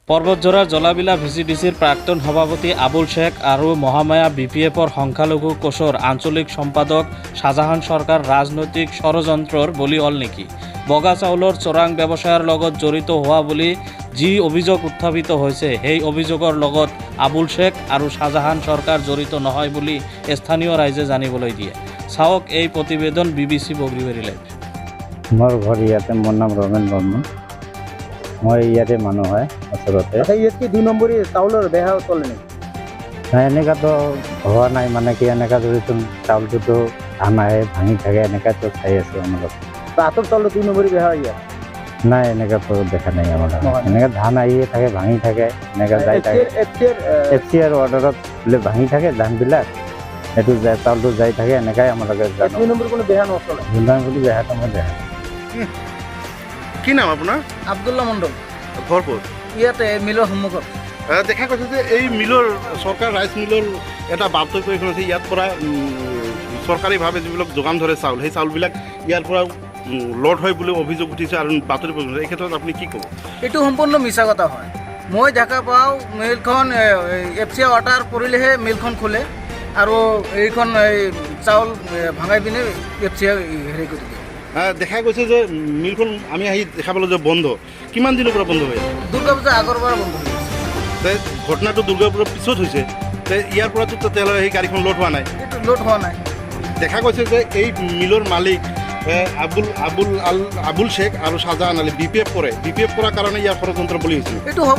পৰ্বতঝোৰাৰ জলাবিলা ভিচিডিচিৰ প্ৰাক্তন সভাপতি আবুল শ্বেখ আৰু মহামায়া বিপিএফৰ সংখ্যালঘু কোষৰ আঞ্চলিক সম্পাদক শ্বাহজাহান চৰকাৰ ৰাজনৈতিক ষড়যন্ত্ৰৰ বলি হ'ল নেকি? বগা চাউলৰ চোৰাং ব্যৱসায়ৰ লগত জড়িত হোৱা বুলি যি অভিযোগ উত্থাপিত হৈছে, সেই অভিযোগৰ লগত আবুল শ্বেখ আৰু শ্বাহজাহান চৰকাৰ জড়িত নহয় বুলি স্থানীয় ৰাইজে জানিবলৈ দিয়ে। চাওক এই প্ৰতিবেদন, বিবিচি বগৰীবাৰী লাইভ। মোৰ ঘৰ ইয়াতে। মোৰ নাম ৰমেন বৰ্মন। মই ইয়াতে মানুহ হয় আচলতে। আচ্ছা, ইয়াত কি 2 নম্বৰী চাউলৰ বেহা চলে নেকি? নাই, এনেকুৱাতো হোৱা নাই। মানে কি, এনেকুৱা যদি চাউলটোতো ধান আহে, ভাঙি থাকে, এনেকুৱাতো চাই আছোঁ আমালোক। আচল চাউলটো 2 নম্বৰী বেহা হয় ইয়াত? নাই, এনেকুৱাতো দেখা নাই আমাৰ। নহয়। এনেকুৱা ধান আহিয়ে থাকে, ভাঙি থাকে, এনেকুৱা যাই থাকে। এফ চি আৰ এফচিআৰ অৰ্ডাৰত বোলে ভাঙি থাকে ধানবিলাক, সেইটো যায়, চাউলটো যাই থাকে, এনেকাই আমালোকে জানো। 2 নম্বৰ কোনো বেহা নচলে? 2 নম্বৰ বুলি বেহাটো মই দেখা নাই। কি নাম আপোনাৰ? আব্দুল্লা মণ্ডল। ঘৰ ক'ত? ইয়াতে মিলৰ সন্মুখত। দেখা গৈছে যে এই মিলৰ, চৰকাৰ ৰাইচ মিলৰ এটা বাতৰি এখন আছে, ইয়াৰ পৰা চৰকাৰীভাৱে যিবিলাক যোগান ধৰে চাউল, সেই চাউলবিলাক ইয়াৰ পৰা লোড হয় বুলি অভিযোগ উঠিছে আৰু বাতৰি প্ৰচাৰ। এই ক্ষেত্ৰত আপুনি কি ক'ব? এইটো সম্পূৰ্ণ মিছা কথা হয়। মই দেখা পাওঁ, মিলখন এফচিআই অৰ্ডাৰ পৰিলেহে মিলখন খোলে আৰু এইখন এই চাউল ভাঙাই পিনে এফচিআই হেৰি কৰি দিয়ে। দেখা গৈছে যে মিলখন আমি আহি দেখা পালোঁ যে বন্ধ। কিমান দিনৰ পৰা বন্ধ হৈ আছে? দুৰ্গা পূজা আগৰ পৰা বন্ধ হৈ আছে। তে ঘটনাটো দুৰ্গা পূজাৰ পিছত হৈছে। তে ইয়াৰ পৰাতো তেতিয়াহ'লে সেই গাড়ীখন লোড হোৱা নাই? এইটো লোড হোৱা নাই। দেখা গৈছে যে এই মিলৰ মালিক আবুল আবুল আল আবুল শ্বেখ আৰু শ্বাহজাহান আলী বিপিএফ কৰে। বিপিএফ কৰাৰ কাৰণে ইয়াৰ ষড়যন্ত্ৰ বলি হৈছিল। এইটো হ'ব।